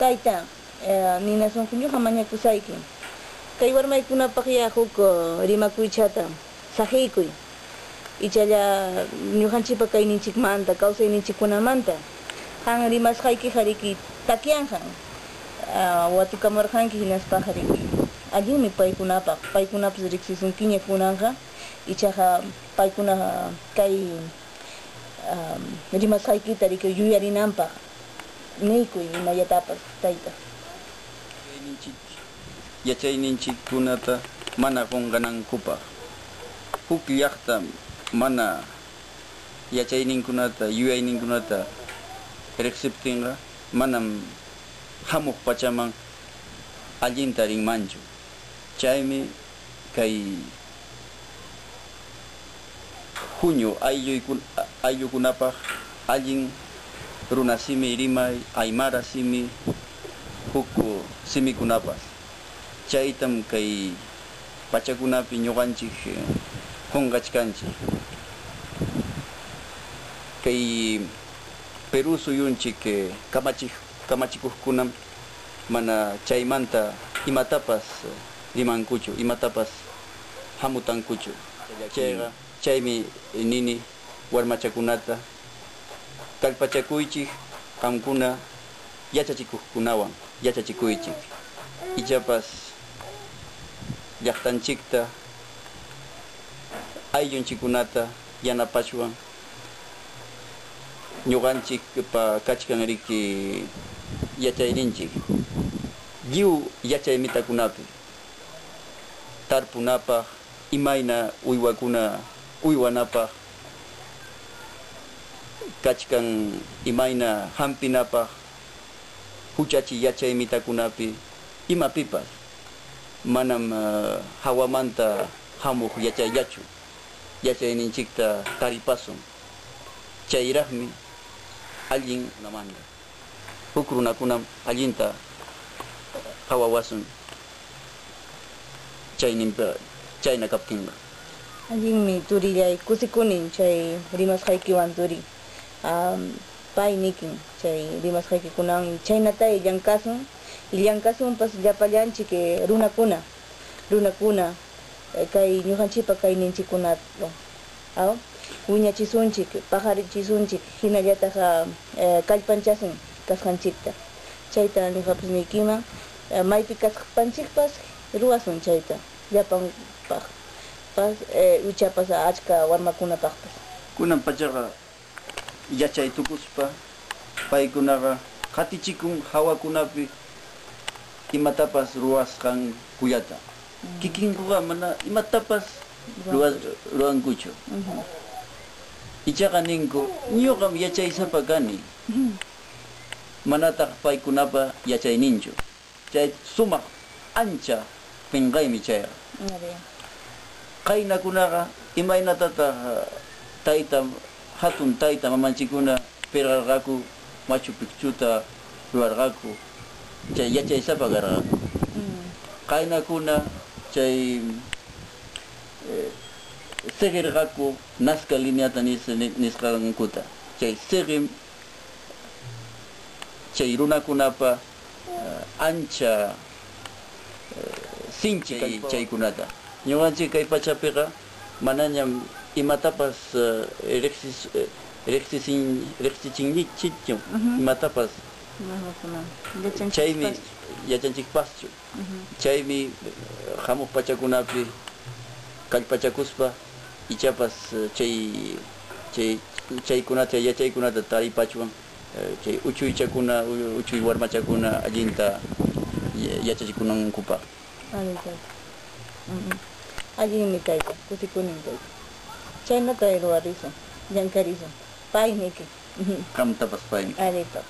Tayta, ninasunku ñuqa mañakusayki. Kay warmaykunapaqyá huk rimakuychata saqiykuy. Ichalla ñuqanchikpa kayninchikmanta, kawsayninchikkunamanta. Qan rimasqaykiqa riki takyanqan. Watukamurqanki hinaspaqa riki allinmi paykunapaq, paykunapas riqsisunkiña kunanqa, ichaqa paykuna kay rimasqaykita riki yuyarinanpaq niykuy imallatapas, tayta. Yachayninchikkunata mana qunqanankupaq. Huk llaqta mana yachayninkunata, yuyayninkunata riqsiptinqa manam hamuq pachaman allinta rinmanchu. Chaymi kay huñu ayllukunapaq allin runasimi rimay, aymara simi, huk simikunapas. Chaytam kay pachakunapi ñuqanchik qunqachkanchik. Kay Perú suyunchik kamachikuqkunam mana chaymanta imatapas rimankuchu, imatapas hamutankuchu. Chayqa chaymi nini warmachakunata kallpachakuychik qamkuna yachachikuqkunawan yachachikuychik. Ichapas llaqtanchikta ayllunchikkunata yanapachwan ñuqanchikpa kachkan riki yachayninchik lliw yachay mitakunapi tarpunapaq, imayna uywakuna uywanapaq kachkan imayna hampinapaq huchachi yachay mitakunapi imapipas manam hawamanta hamuq yachayllachu yachayninchikta taripasun. Chayraqmi allin namanta huk runakunam allinta qawawasun chayninpa chayna kaptinqa. Allinmi turillay, kusikunin chay rimasqaykiwan turi. Pay nikin chay rimasqaykikunawan chaynatay llankasun y llankasunpas llapallanchik runakuna kay ñuqanchikpa kayninchikkunawan. Aw, wiñachisunchik, paqarichisunchik, hinallataq kallpanchasun kasqanchikta. Chayta ñuqapas niykiman, maypi kaspanchikpas ruwasun chayta llapanpaq pas ichapas achka warmakunapaqpas. Kunan pachaqa yachay tukuspa paykunaqa qatichikun hawakunapi imatapas ruwasqankullata. Kikinkuqa mana imatapas ruwankuchu. Ichaqa ninku ñuqam yachaysapa kani. Manataq paykunapa yachayninchu. Chay sumaq ancha pinqaymi chayqa. Qaynakunaqa imaynatataq tayta hatun tayta mamanchikkuna pirqarqaku Machu Picchuta ruwarqaku chay yachaysapa karqaku. Qaynakuna chay siqirqaku Nazca lineata nisqankuta. Chay siqim chay runakunapa ancha sinchi chaykunata. Ñuqanchik kay pachapiqa manañam imatapas riqsichinchikchu imatapas chaymi yachanchikpaschu. Chaymi hamuq pachakunapi kallpachakuspa ichapas chay chaykunata yachaykunata taripachwan chay uchuychakuna uchuy warmachakuna allinta yachachikunankupaq. Allin tayta. Allinmi tayta, kusikunin tayta. Chaynata ruwarisun, llankarisun. Pay niki. Qamtapas paymi. Ari, papá.